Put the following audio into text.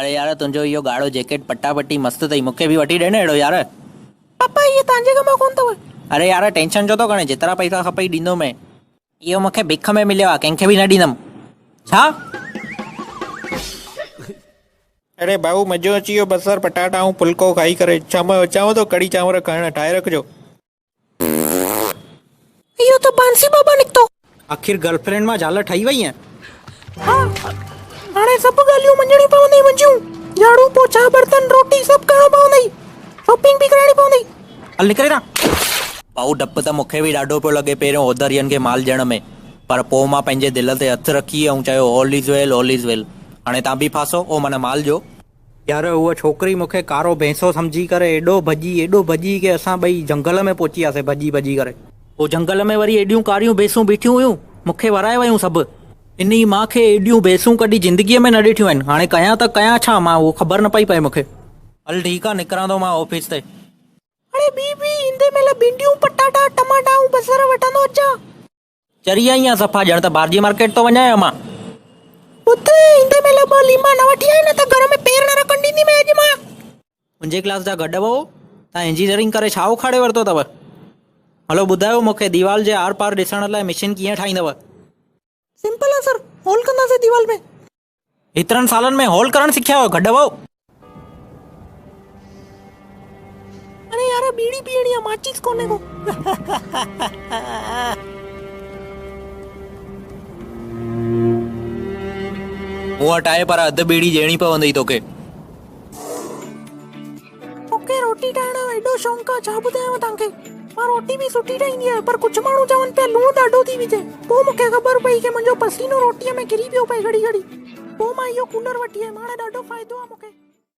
اڙي يار تنهنجو اهو ڳاڙهو جيڪيٽ پٽا پٽي مست اٿئي مون کي به وٺي ڏي نه اهڙو يار. پپا اهي توهان جي ڪم جو ڪونه اٿو. اڙي يار ٽينشن ڇو ٿو کڻين جيترا پئسا کپئي ڏيندومين. اهو مون کي بک ۾ مليو آهي ڪنهن کي به نه ڏيندم. ڇا؟ اڙي ڀائو مزو اچي ويو بصر پٽاٽا ۽ ڦلڪو کائي ڪري شام جو اچانو ٿو ڪڙهي چانور کائڻ ٺاهي رکجو. اهو ته بانسي بابا نڪتو. آخر گرل فرينڊ مان زال ٺهي وئين؟ ها هاڻي سڀ ڳالهيون مڃڻيون پوندئي منهنجيون. جهاڙو پوڇا برتن روٽي سڀ ڪرڻو پوندئي. شاپنگ به ڪرائڻي پوندئي. هل نڪر هتان. ڀائو ڊپ ته مون کي به ڏاڍو پيو لڳي پهريون اوڌرين کي مال ڏيڻ ۾ پر پوء مان پنهنجي دل تي هٿ رکي ۽ چيو all is well all is well هاڻي تان به ڦاسو او من مال ڏيو. يار هوء ڇوڪري مون کي ڪارو ڀينسو سمجهي ڪري ايڏو ڀڄي ايڏو ڀڄي ڪي اسان ٻئي جهنگل ۾ پهچي وياسي ڀڄي ڀڄي ڪري. پوء جهنگل ۾ وري ايڏيون ڪاريون ڀينسون بيٺيون هيون مون کي ورائي ويون سڀ. انهي مان کي ايڏيون ڀينسون ڪڏهن زندگيء ۾ نه ڏٺيون آهن هاڻي ڪيان ته ڪيان ڇا مان اهو خبر نه پئي پئي مون کي. هل ٺيڪ آ نڪران ٿو مان آفيس تي. اڙي بي بي ايندي مهل ڀينڊيون، پٽاٽا، ٽماٽا ۽ بصر وٺندو اچان. چري آئي آن صفا ڄڻ ته ڀارجي مارڪيٽ ٿو وڃايان مان. ٻڌ ايندي مهل ٻه ليما نه وٺي آئين نه ته گهر ۾ پير نه رکڻ ڏينديمانء اڄ مان. منهنجي ڪلاس جا گڏ وئو تان انجنيئرنگ ڪري ڇا اکاڙي ورتو اٿو؟ هلو ٻڌايو مون کي ديوال جي آر پار ڏسڻ لاء مشين ڪيئن ٺاهيندؤ؟ سمپل آ سر، هول ڪنداسين ديوال ۾. هيترن سالن ۾ هول ڪرڻ سکيا آهيو گڏ وئو. اڙي يار ٻيڙي پيئڻي آ ماچيس ڪونهي ڪو. مون وٽ آهي پر اڌ ٻيڙي ڏيڻي پوندئي توکي. مونکي روٽي ٺاهڻ جو ايڏو شوق آ ڇا ٻڌايانو توهان کي. مان روٽي به سٺي ٺاهيندي آهيان پر ڪجهه ماڻهو چون پيا لوڻ ڏاڍو ٿي وجهين. پوء مونکي خبر پئي ڪي منهنجو پسينو روٽيء ۾ ڪري پيو پئي گهڙي گهڙي. پوء مان اهو ڪولر وٺي آيم هاڻي ڏاڍو فائدو آ مونکي.